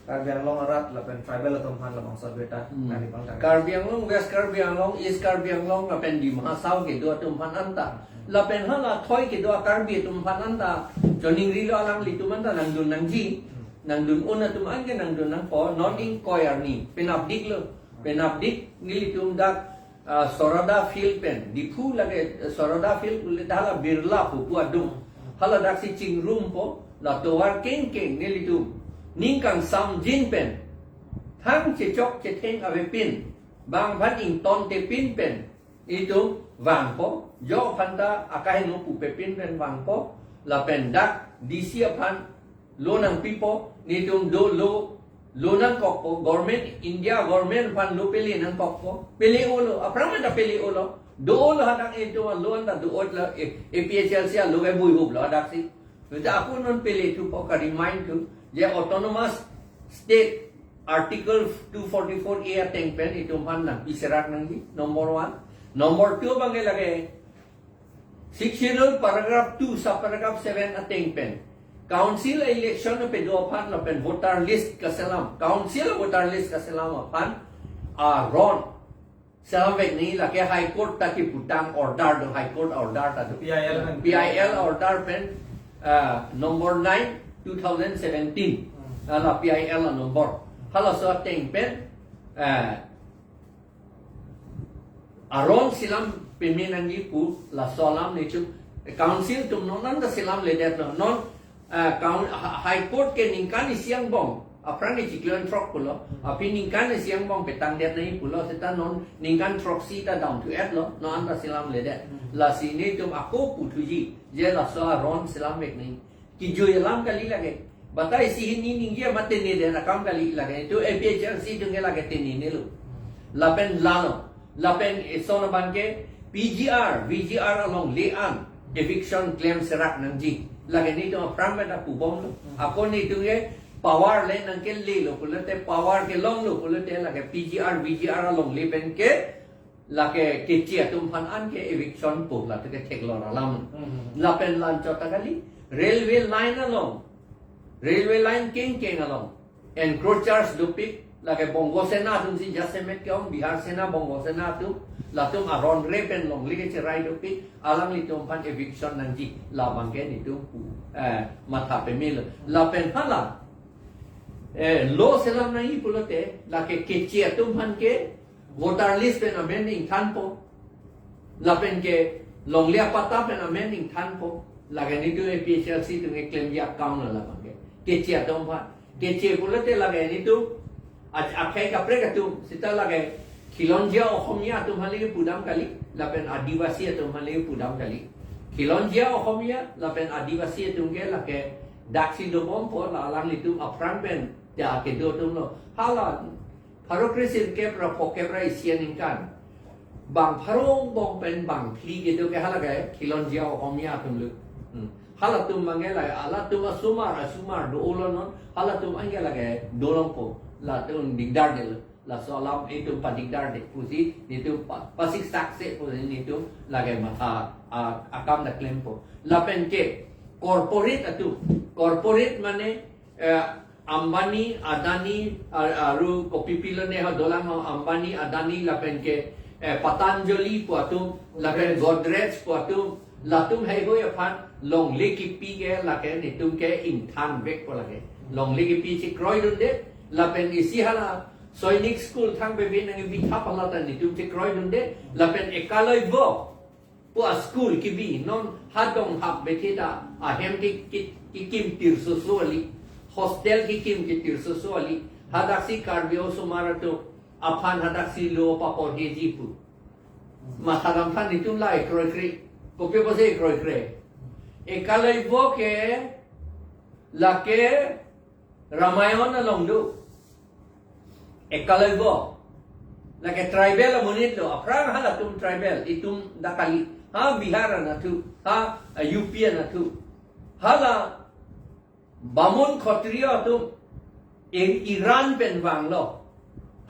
Karbi Anglong arat lapen tribal atum aphan labangso abirta Hmm. nangli pangthang. Karbi Anglong, West Karbi Anglong, East Karbi Anglong, lapen Dima Hasao kedo atum aphan anta. Hmm. Lapen hala thoi kedo a-Karbi atum aphan anta. Choningrilo alanglitum anta nangdun nangji. Hmm. Nangdun un atum anke nangdun nangpo, non ingkoi arni, penapdiklo. Penapdik nelitum dak, ah, Sarada Field pen, Diphu lake, eh, Sarada Field pule hala Birla pu pu adung. Hala daksi chingrumpo, la tovar kengkeng nelitum ning kangsamjin pen, thang chechok chetheng avepin, bang aphan ingtontepin pen, itum vangpo, jo aphanta akaheno pupepin pen vangpo, lapen dak D C aphan lo nangpipo, netum do lo, lo nangkokpo, government, India government aphan lo pele nangkokpo, pele-olo, aphrang ta pele-olo, do-olo hadak itum lo anta do-olo, eh, A P H L C alo ke buihuplo hadaksi. Seta ako non pelethupo, ka-remind thu, je autonomous state Article two forty-four A ateng pen itum aphan nangpiserak nangji, number one. Number two abangke lake Sixth Schedule paragraph two subparagraph seven ateng pen council election pedo aphan lapen voter list kaselam, council voter list kaselam aphan aron selam vek nangji, lake High Court ta kiputang order do, High Court order ta do. P I L pen. P I L order pen, ah, number nine, two thousand seventeen. Hmm. Hala P I L a number. Halaso ateng pen, ah, aron selam peme nangji pu laso alam netum council atum non anta selamledetlo. Non, ah, coun-, ha-, High Court ke ningkan isi angbong aphrang ni chiklo throk pulo. Aphi ningkan isi angbong petangdet nangji pulo, seta non ningkan throksi ta down to earth lo, non anta selamledet. Hmm. Lasi netum ako puthuji, je laso aron selam vek nangji. Kijui alam kali lake. Batai isi hini ningje mate ne de rakam kali lake. Itum A P H L C atum ke lake tengnelo. Lapen lalo. Lapen eson abangke P G R, V G R alongle an eviction klemserak nangji. Lake netum aphrang meta pubomlo. Ako netum ke power le nangkelelo pulote, power kelonglo pulote lake P G R, V G R alongle pen ke lake keche atum aphan anke eviction po, lake theklong alam. Hmm. Lapen la-anchot ta kali, railway line along, railway line kengkeng along encroachers dopik, lake Bongo Sena atumsi jasemet ke-ong, Bihar Sena, Bongo Sena atum, latum aron re pen longle kecherai dopik, alanglitum aphan eviction nangji, labangke netum pu, eh, matha pemelo. Lapen hala, eh, lo selam nangji pulote, lake keche atum aphan ke voter list pen amen ingthanpo. Lapen ke longle apatta pen amen ingthanpo. Lake netum A P H L C atum keklemji akam lo labangke. Keche atum aphan. Keche pulote lake netum a-, akhei kaprek atum, seta lake Khilonjia Ohomia atum aphan le pudam kali, lapen Adivasi atum aphan le pudam kali. Khilonjia Ohomia lapen Adivasi atum ke lake daksi dobompo, la alanglitum aphrang pen ja kedo atumlo. Hala pharo kre sirkep ra phokep ra isi aningkan, bang pharo angbong pen bang phli kedo ke hala ke Khilonjia Ohomia atum lo. Hmm. Halatum abangke la, halatum asomar, asomar do-olo non, halatum anke lake dolongpo, latum dikdar detlo. Laso alam itum padikdar det pusi, netum pa-, pasiksak se pusi netum lake matha, a, akam ta klempo. Lapen ke corporate atum, corporate mane, eh, Ambani, Adani, a-, aru kopi pilone ho dolang ho, Ambani, Adani lapen ke, eh, Patanjali pu atum, lapen Godrej. Godrej pu atum, latum heihui aphan longle kipi ke lake netum ke ingthan vekpo lake. Longle kipi chekroidunde, lapen isi hala Sainik School thang bebe nangkebithap hala ta netum chekroidunde, lapen Ekalaibo pu a-school kibi, non ha Donghap bethe ta ahem ke, ke, kekim tirsoso kali, hostel kekim ke tirsoso kali, hadaksi Karbi osomar atum aphan hadaksi lo paporheji pu. Matha damtha netum la ekroikre. Kopi pusi ekroikre? Ekalaibo ke Lake Ramayan along do. Ekalavya. Lake tribal amonit lo. Aphrang halatum tribal. Itum dak kali. Ha Bihar anatthu. Ha, eh, U P anatthu. Hala Bamun Khotriyo atum I-, Iran pen vanglo.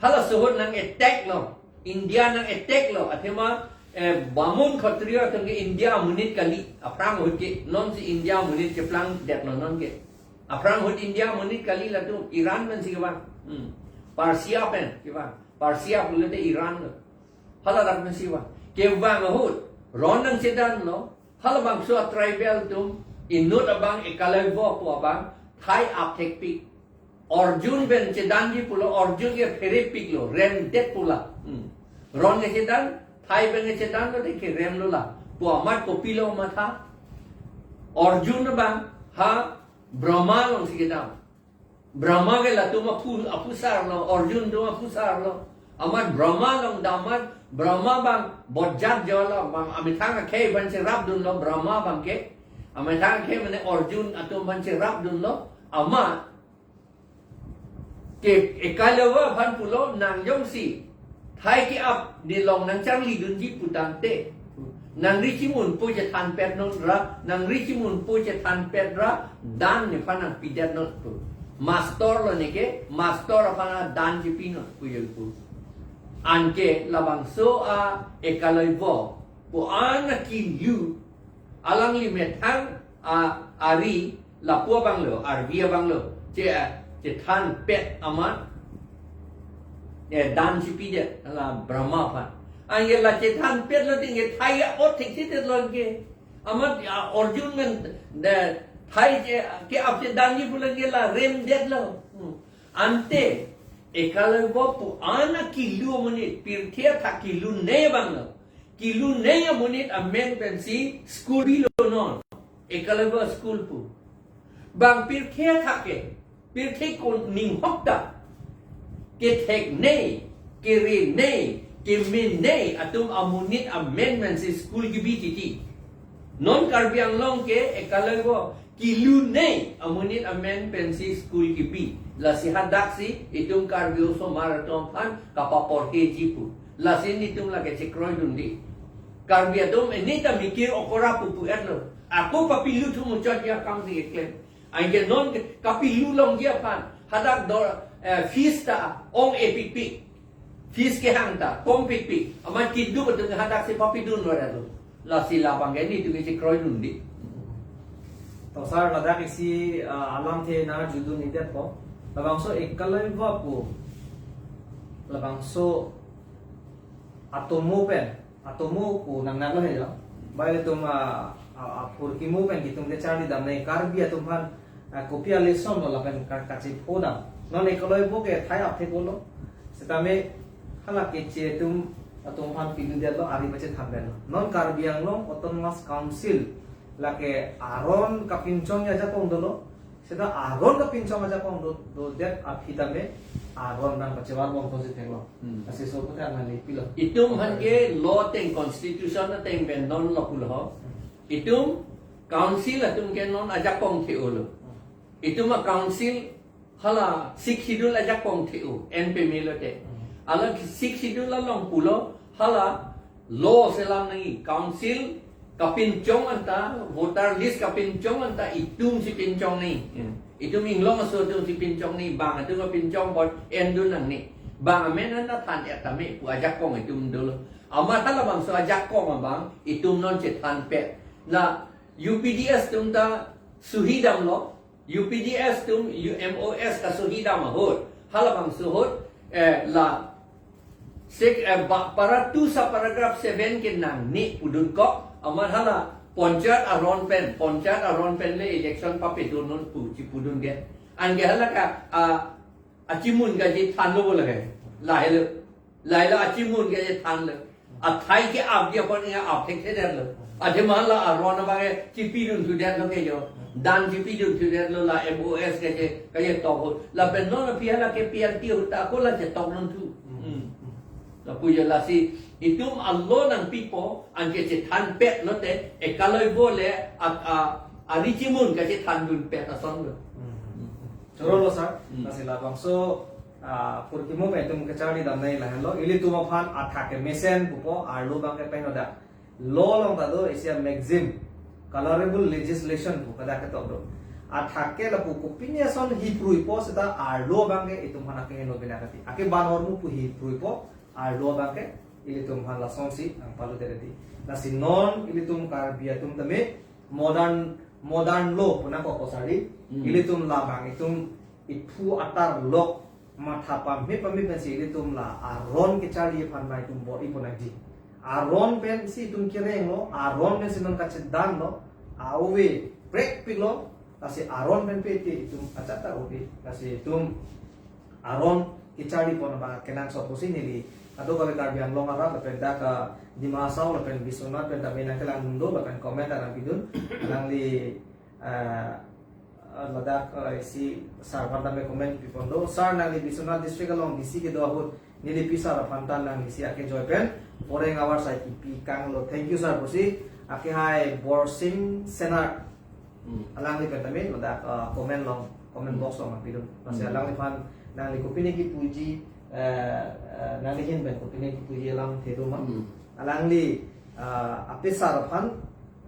Halaso ahut nang-attack lo. India nang-attack lo. Athema, eh, Bamun Khotriyo atum ke India amonit kali. Aphrang ahut ke. Nonsi India amonit keplang detlo non ke. Aphrang ahut India amonit kali latum. Iran pensi kevang. Hmm. Persia pen kevang. Persia pulote Iran lo. Hala dak pensi vang. Kevang ahut. Ron nangchedanlo. Halabangso a-tribal atum inut abang Ekalavya pu abang thai apthekpik. Arjun pen chedanji pulo Arjun ke pherepiklo, remdet pula. Hmm. Ron ke chedan, thai pen ke chedan lo de kerem lo la. Pu amat kopilo matha. Arjun abang ha Brahma alongsi kedam. Brahma ke latum aphu, aphusar lo, Arjun atum aphusar lo. Amat Brahma along dam amat, Brahma abang bojat jo lo, abang amethang akhei aphan cherapdunlo, Brahma abang ke. Amethang akhei mane Arjun atum aphan cherapdunlo, amat ke Ekalavya aphan pulo nang jongsi thai ke-ap nelong nangcharlidunji putangte, nangri chimunpo chethanpet non ra, nangri chimunpo chethanpet ra, dan nephan nangpidet non pu. Mastor lo neke, mastor aphan dan chipi non pu yul pu. Anke labangso a Ekalavya pu an akilu alangli methang a, ari lapu abang lo, arvi abang lo. Che, chethanpet amat, eh, dan chipidet la Brahma aphan. Anke la chethanpet lo ting ke thai ya ot thekthedet lo ke. Amat ya Arjun men de thai che ke-ap chedanji pulang ke la remdet lo. Hmm. Ante Ekalavya pu an akilu amonit, pirthe athak kilunei abang lo. Kilunei amonit amen pensi school bilo non. Ekalavya school pu. Bang pirthe athak ke, pirthe ko ninghok ta ketheknei, kerenei, kemenei atum amonit amen pensi school kebi titi. Non Karbi Anglong ke Ekalavya kilunei amonit amen pensi school kebi. Lasi hadaksi itum Karbi osomar atum aphan kapaporheji pu. Lasi nelitum lake chekroidunde. Karbi atum eni ta mikir okora pupu etlo. Ako papiluthu muchot ya kam si keklem. Anke non ke kapilu longji aphan. Hadak dor, eh, fees ta ong epikpik. Fees kehang ta kongpikpik. Amat keduk atum hadaksi papidun lo etlo. Lasi labang ke nelitum ke chekroidunde. To sir, ladak isi, ah, alamthe nangkarjudun-edetpo. Labangso Ekalavya pu, labangso atomo pen, atomo pu nangnang lo he jo. Bai latum, ah, ah, ah, phurkimo pen kitum kecharlidam nai Karbi atum aphan, ah, kopi a-lesson lo lapen ka-, kachephodam. Non Ekalavya ke thai apthek lo. Setame hala keche atum, atum aphan piludetlo, ari pachethanpetlo. Non Karbi Anglong Autonomous Council lake aron kapinchong ajakong dolo. Seta aron kapinchong ajakong do, dodet aphi tame aron nangpachevarbom thotsi theklo. Hmm. Lasi laso aphuthak nangli pilo. Itum aphan ke law ateng, constitution ateng pen non lo pulo ho. Itum council atum ke non ajakong the-olo. Itum a-council hala Sixth Schedule ajakong the-o, en peme lote. Hala Sixth Schedule along pulo hala law selam nangji, council kapinchong anta, voter list kapinchong anta itumsi pinchong nangji. Itum inglong aso atumsi pinchong nangji, bang atum kapinchong apot endun nangne. Bang amen anta than-et tame pu ajakong itum dolo. Amat halabangso ajakong abang itum non chethanpet. La U P D S atum ta suhidamlo, U P D S atum U M O S kasuhidam ahut. Halabangso ahut, eh, la sek, eh, ba, para two sub paragraph seven ke nangne pudun kok, amat hala panchayat aron pen, panchayat aron pen le election papedun non pu chipudundet. Anke hala ke, ah, achimun kachethanlo bo lake. Lahelo. Lahelo achimun kachethanlo. Athai ke-apji apot nge-ap thekthedetlo. Athema la aron abang ke chipidunthudetlo ke jo. Dan chipidunthudetlo la M O S kache, kachetok ahut. Lapen non aphi hala ke P R T ahut ta ako la chetok nonthu. Hmm. Lapu jo lasi itum a-law nangpipo, anke chethanpet lote, Ekalavya le, a, a, ari chimun kachethandunpet ason lo. Choro lo sir, hmm, lasi labangso, ah, purkimo pen itum kacharli damnei lahenlo, ilitum aphan athak kemesen pupo, arlo abangke pen odak. Law along ta do, isi a-maxim, colorable legislation pu kadak ketok do. Athak ke lapu kopine ason hipruipo seta arlo abangke itum aphan akeheno bina kati. Ake ban hormu pu hipruipo, arlo abangke ilitum aphan lasonsi nangpalu deredi. Lasi non ilitum Karbi atum tame modern, modern law pu nangkok ko sir di. Hmm. Ilitum labang itum iphu atar lok matha pame pame pensi ilitum la aron kacharli aphan nangtum bor-ipo nangji. Aron pensi itum kerenglo, aron pensi non kachethanlo, a-ove prekpiklo, lasi aron pen pe te itum achata ove, lasi itum aron kacharlipon abang kenangsot pusi neli kadokave Karbi Anglong arat lapen dak, ah, Dima Hasao lapen Biswanath pen tame nangkelangdun do lapen comment nangpidun. Alangli, ah, ah, ladak, ah, isi sir aphan tame comment pipon do. Sir, nangli Biswanath district along D C kedo ahut nelipi sir aphan ta nanglisi akejoi pen foreng avar sai kipi kanglo. Thank you sir pusi akehai Borsing Senar. Hmm. Alangli pen tame ladak, ah, comment along, comment, hmm, box along nangpidun. Lasi, hmm, alangliphan nangli kopine kipuji, eh, eh, nangli ahin pen kopine kipuji alamthe do ma. Hmm. Alangli, ah, api sir aphan,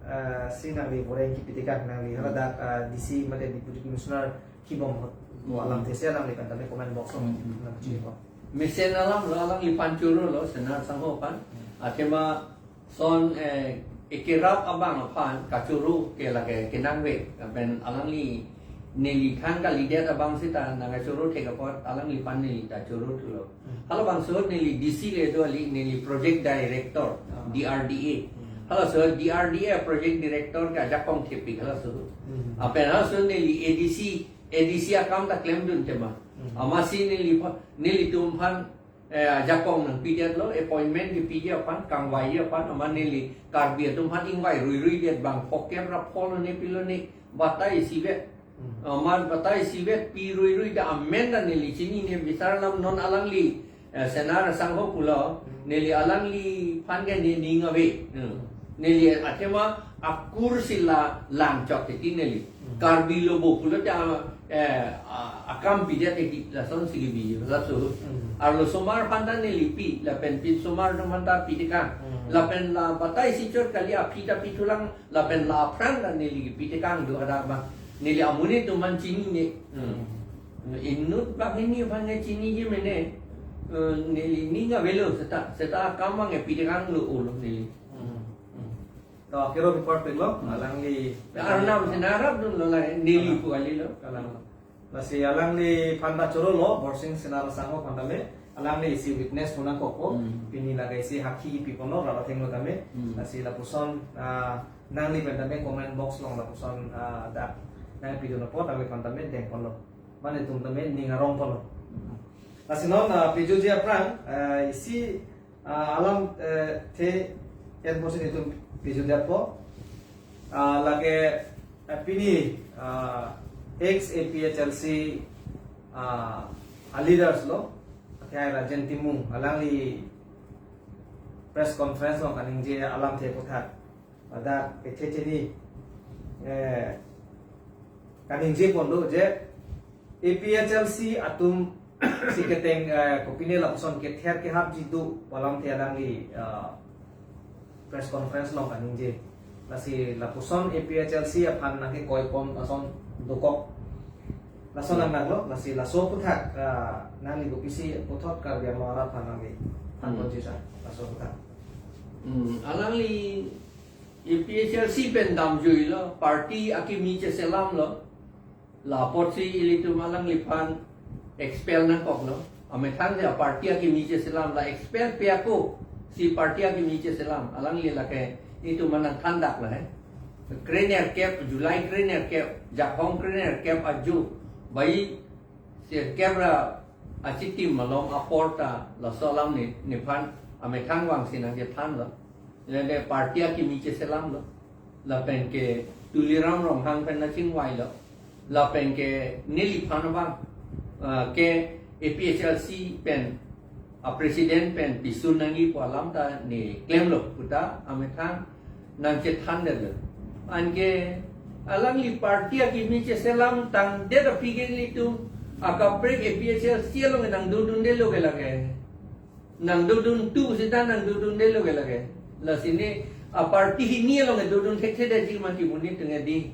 eh, si nangli foreng kipi tekang, nangli, hmm, haladak, ah, D C mate Deputy Commissioner kibom ahut, hmm, alamthe si alangli pen tame comment box along, hmm, nangchini ko. Mesen alam lo, alangliphan choro lo, Senar sangho aphan. Hmm. Athema son, eh, ekerap abang aphan kachoro ke lake kenangve, lapen alangli neli thang kalidet abang seta nangkachoro thek apot alangliphan neli ta choro thulo. Hmm. Halabangso neli D C le do kali, neli project director, ah, D R D A. Hmm. Halaso D R D A project director ke ajakong thepik halaso. Hmm. Lapen halaso neli A D C, A D C akam ta klemdun tema. Hmm. Amatsi neli pha-, nelitum aphan eh, ajakong nangpidetlo, appointment kepiji aphan, kangvai aphan, amat neli Karbi atum aphan ingvai ruiruidet bang, phokep ra pholo ne pilo ne, batai isivet. Hmm. Amat batai isivet pi ruirui ta amen ta neli chinine, bisar alam non alangli, eh, Senar sangho pulo, hmm, neli alangliphan ke ne ning ave. Hmm. Neli athema akur si la langchok titi neli. Hmm. Karbi Lobo pulote, eh, a-, akam pidet titi, lasonsi kibi, laso. Hmm. Arlo osomar aphan ta neli pi, lapen pinsomar atum aphan ta pi tekang. Hmm. Lapen la batai isi chot kali aphi ta pithulang, lapen la aphrang ta neli kipi tekang do hadak abang. Neli amonit atum aphan chinine. Hmm. Hmm. Inut banghini aphan ne chiniji mene, eh, neli ning avelo seta, seta akam abang epi tekanglo olo neli. Hmm. Hmm. To, kero report peklo, hmm, alangli. Arnam Senar arapdunlo la, neli, kalang, pu kalilo. Kalang. Lasi alangliphan ta chorolo, Borsing Senar sangho aphan tame, alangli isi witness pu nangkokpo, hmm, pini lake isi hakhi piponlo, rara thenglo tame, hmm, lasi lapuson, ah, nangli pen tame comment box along lapuson, ah, dak nangpidun apot, nangliphan tame dengponlo. Mane itum tame ning arongponlo. Hmm. Lasi non, ah, pejutji aphrang, ah, isi ah, alam, eh, the en pusi nelitum pejutdetpo. Ah, lake, eh, pini, ah, ex A P H L C, ah, a-leaders lo, akehai Rajen Timung, alangli press conference along kaningje alamthe aputhak. Pada kethe chini, eh, kaningje pon do je A P H L C atum si keteng, eh, kopine lapuson kether kehapji do pu alamthe alangli, eh, press conference along kaningje. Lasi lapuson A P H L C aphan nangkekoi pon ason dokok. Lason, hmm, nanglo, lasi laso aputhak, eh, nangli kopisi puthot Karbi Anglong arat aphan nangli, hmm, phan ponji sir, laso aputhak. Hmm, alangli A P H L C pen damjuilo, party akimi cheselamlo. La apotsi ilitum alangliphan expel nangkoklo. Amethang de party akimi cheselam, la expel pe ako si party akimi cheselam. Alangli lake itum aphan nangthandaklo he. Krenerkep, July krenerkep, Jakhong krenerkep ajo, bai sirkep ra achitim malom apor ta laso alam ne, nephan amethang vangsi nangchethanlo. Lale party akimi cheselamlo. Lapen ke Tuliram Ronghang pen nangchingvailo. Lapen ke neliphan abang, ah, ke A P H L C pen, ah, president pen pisun nangji pu alam ta ne klemlo puta amethang nangchethandetlo. Anke Alangli party akimi cheselam tangdet aphi ke ilitum akaprek A P H L C along nangdodundelo ke lake. Nangdoduntu seta nangdodundelo ke lake. Lasi ne aparty hini along dodun thekthedetji mati monit atum ke dei.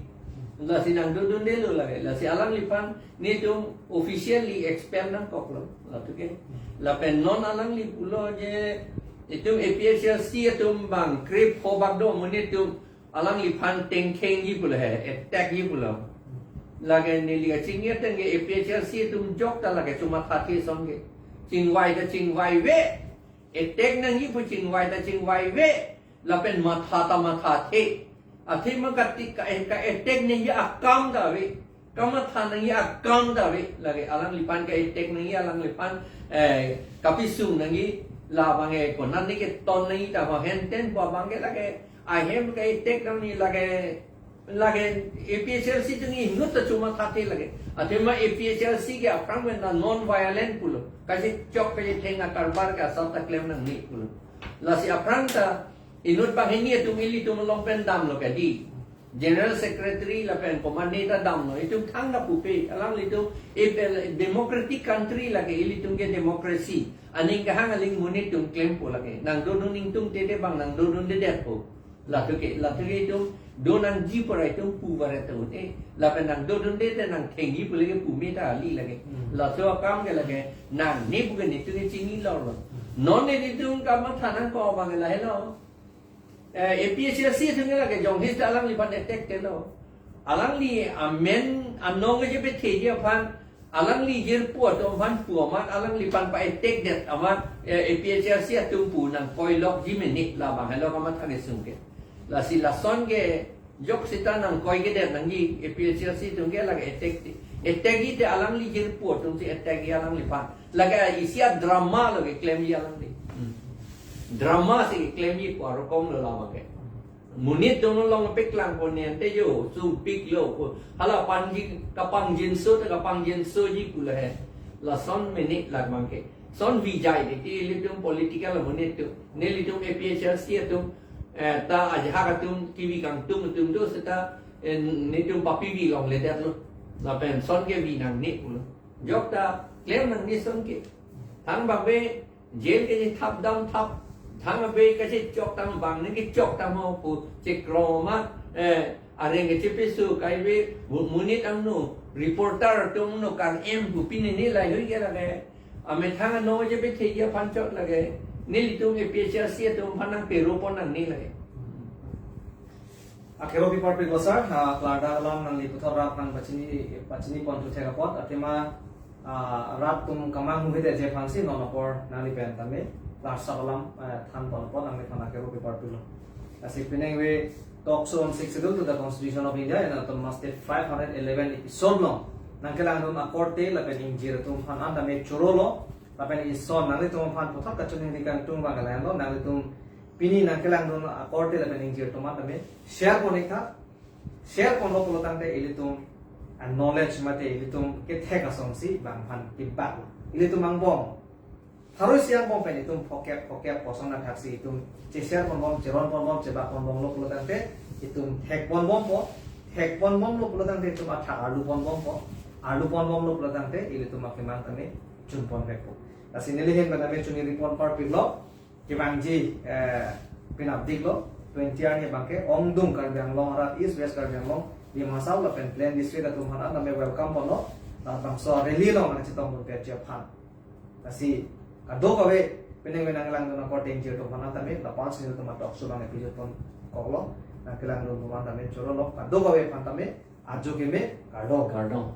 Lasi nangdodundelo lake. Lasi alangliphan netum officially expel nangkoklo. Latu ke. Lapen non alangli pulo je itum A P H L C atum bang krepho bak do monit atum alangliphan tengkhengji pulo he, attackji pulo. Lake neli kachingki ateng ke A P H L C atum jokta lake chomathathe ason ke. Chingvai ta chingvaive. Attack nangji pu chingvai ta chingvaive. Lapen matha ta mathathe. Athema kati ka, ka attack nangji akam ta ave. Kamatha nangji akam ta ave. Lake alangliphan ka attack nangji alangliphan, eh, kapisung nangji labang ke konatne keton nangji ta ho henten pu abang ke lake ahem ka attack nangji lake, lake A P H L C atum inut ta chomathathe lake. Athema A P H L C ke aphrang pen ta non violent pulo. Kachechok kachetheng akarbar ke asap ta klem nangne pulo. Lasi aphrang ta inut banghini atum ilitum along pen damlo ke dei. General Secretary lapen komatne ta damlo. Itum thangta pupe. Alanglitum, eh, democratic country lake ilitum ke democracy. Aning kahang aling monit atum klempo lake. Nangdodun ingtungte te bang nangdodundedetpo. Latu ke, latu ke itum do nangji pura itum pu varet un-e. Lapen nangdodunde te nangthengji pu lake pume ta kali lake. Hmm. Latu akam ke lake nangne pu ke netum ke chinilo lo. Hmm. Non nelitum kamatha nangkok abang ke lahelo. Eh, A P H L C atum ke lake jongsi ta alangliphan attack detlo. Alangli amen anong ke chepatheji aphan alangli jirpo atum aphan pu amat alangliphan pa-attack det amat, eh, A P H L C atum pu nangkoilokji mene labang helo kamatha kesung ke. Lasi lason ke jok seta nangkoi kedet nangji A P H L C atum ke lake attack di. Attackji te alangli jirpo atumsi attackji alangliphan. Lake isi adrama lo keklemji alangli. Hmm. Drama si keklemji pu arokom lo labang ke. Monit atum along peklangpo ne ante jo, sumpiklo pu. Hala panji, kapangjinso ta kapangjinsoji pu lahe. Lason mene labang ke. Son vijai titi ilitum political monit atum. Nelitum A P H L C atum, eh, ta ajahak atum kivi kangtung atum do seta, eh, netum papivi longledetlo. Lapen son ke vi nangne pulo. Jok ta klem nangne son ke. Thangbang ave jail kachethap damthap. Thang ave kachechok tang bang ne kechok tang ho pu chekroma, eh, areng kachepeso kai ave mu-, monit angno reporter atum no kar-em pu pine ne lahei ke lake. Amethang ano chepatheji aphan chot lake. Nelitum A P H L C atum aphan nangperopon nangne lake. Akero pi parpik lo sir, ah, klardak alam nangli puthot rat nangpachini, pachini pon thu thek apot, athema, ah, rat atum kamanghu hede je aphansi non apor nangli pen tame, klardak alam, eh, than pon apot nangliphan akero pi parpik lo. Lasi pining ave talk show on Sixth Schedule to the Constitution of India and Autonomous State five hundred eleven episode along nangkelangdun akorte lapen ingjir atum aphan an tame chorolo, lapen ison nanglitum aphan puthot kachiningri kangtung abang ke lahenlo, nanglitum pini nangkelangdun akorte lapen ingjir atum an tame share pon-ik tha, share ponlo pulo tangte ilitum, ah, knowledge mate ilitum kethek asonsi bang aphan kebak. Ilitum angbong, tharui si angbong pen itum phokep, phokep koson athaksi itum che-share ponbom, cheron ponbom, chebak ponbomlo pulo tangte itum thek ponbompo, thek ponbomlo pulo tangte itum athak arlu ponbompo, arlu ponbomlo pulo tangte ilitum akemang tame chun ponvekpo. Lasi neli ahin pen tame chiningri pon parpik lo. Kevangji, eh, penapdik lo, twenty arni abang ke, ongdung Karbi Anglong arat East West Karbi Anglong, Dima Hasao lapen Plain District atum aphan an tame welcome ponlo, labangso rally along nangchetongdun petji aphan. Lasi, kadokave, pining ave nangkelangdun akorte ingjir atum aphan an tame, la panch minute atum talk show abang episode pon koklo, nangkelangdun atum an tame chorolo, kadokave aphan tame, ajo keme, kardom. Kardom.